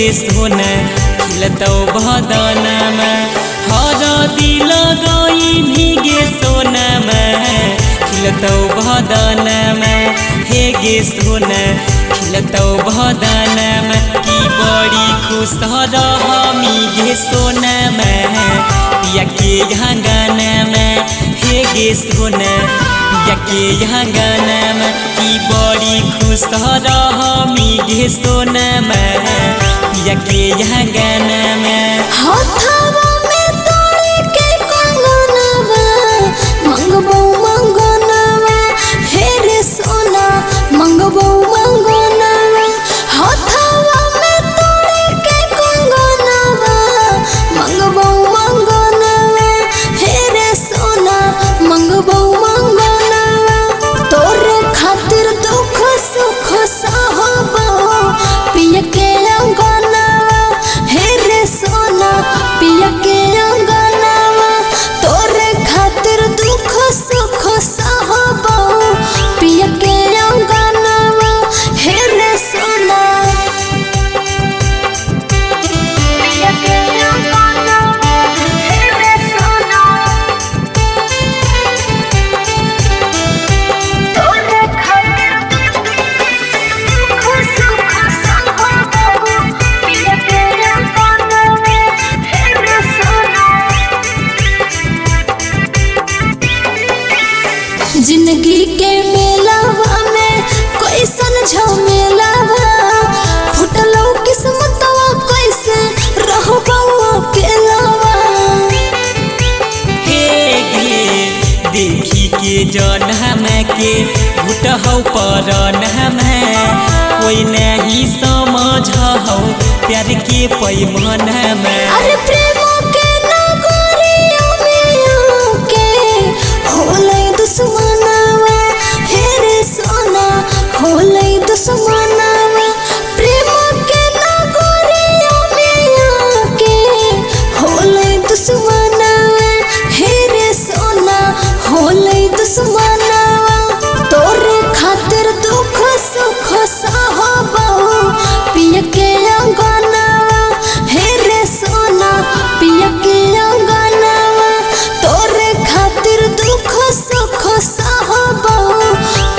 गे सोना खिलतौ बदनमा। हरदी लगाई भीगे सोनामा खिलतौ बदनमा। हे गे सोना खिलतौ बदनमा। की बड़ी खुश रहमी गे सोनामा पिया के आंगनमा। हे गे सोना पिया के आंगनमा। की बड़ी खुश रहमी गे सोनामा पिया के आंगनमा। हाथवा में तोड़ के कंगनवा मंगबो मंगनवा हे रे सोना मंगबो मंगनवा। हाथवा में तोड़ के कंगनवा मंगबो मंगनवा हे रे सोना मंगबो मंगनवा। तोरे खातिर दुख सुख सहबो पिया के अंगनवा हे रे सोना पिया के अंगनवा। तोरे खातिर दुख सुख सहबो पिया के अंगनवा हे रे सोना पिया के अंगनवा हे रे सोना। तोरे खातिर दुख सुख सहबो पिया के अंगनवा हे रे सोना। जिंदगी के मेलावा में कैसन झमेलावा फुटलो किस्मतवा कैसे रहबो अकेलावा। हे गे देखी के जनमा के घुट हौ परनमा। कोई नहीं समझ हौ प्यार के पैमानामा। अरे प्रेम के नगरिया में आके होलै दुश्मनावा हे रे सोना होलै दुश्मनावा। प्रेम के नगरिया में आके होलै दुश्मनावा हे रे सोना होलै दुश्मनावा। तोरे खातिर दुख सुख सहबो पिया के अंगनवा हे रे सोना पिया के अंगनवा। तोरे खातिर दुख सुख सहबो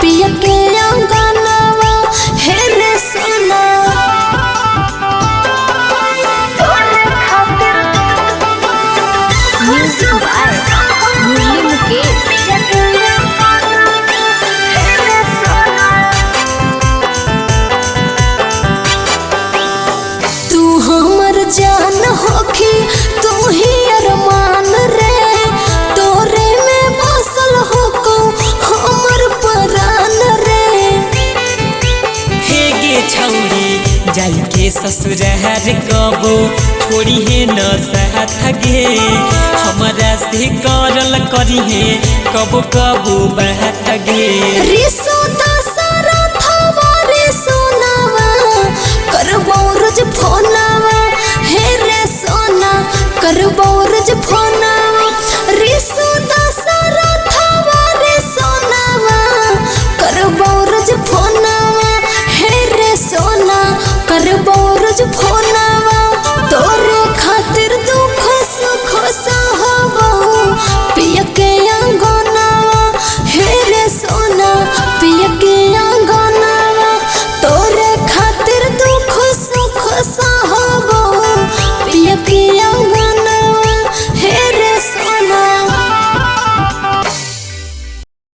पिया के अंगनवा हे रे सोना। तोरे खातिर म्यूजिक बाय मुरली मुकेश। पिया के अंगनवा हे रे सोना। तू हमर जान होखी तू ही अरमान रे तोरे में बसल होको हमर परान रे। हे गे छौरी जाई के ससुरार कबो छोड़ी हे न साथ गे। हमरा से करल करी हे कबो कबो बात गे। रिसो दशरथवा रे सोनावा करबो रोज फोनावा हे रे सोना करबो रोज फोनावा। रिसो दशरथवा रे सोनावा करबो रोज फोनावा हे रे सोना करबो रोज फोनावा।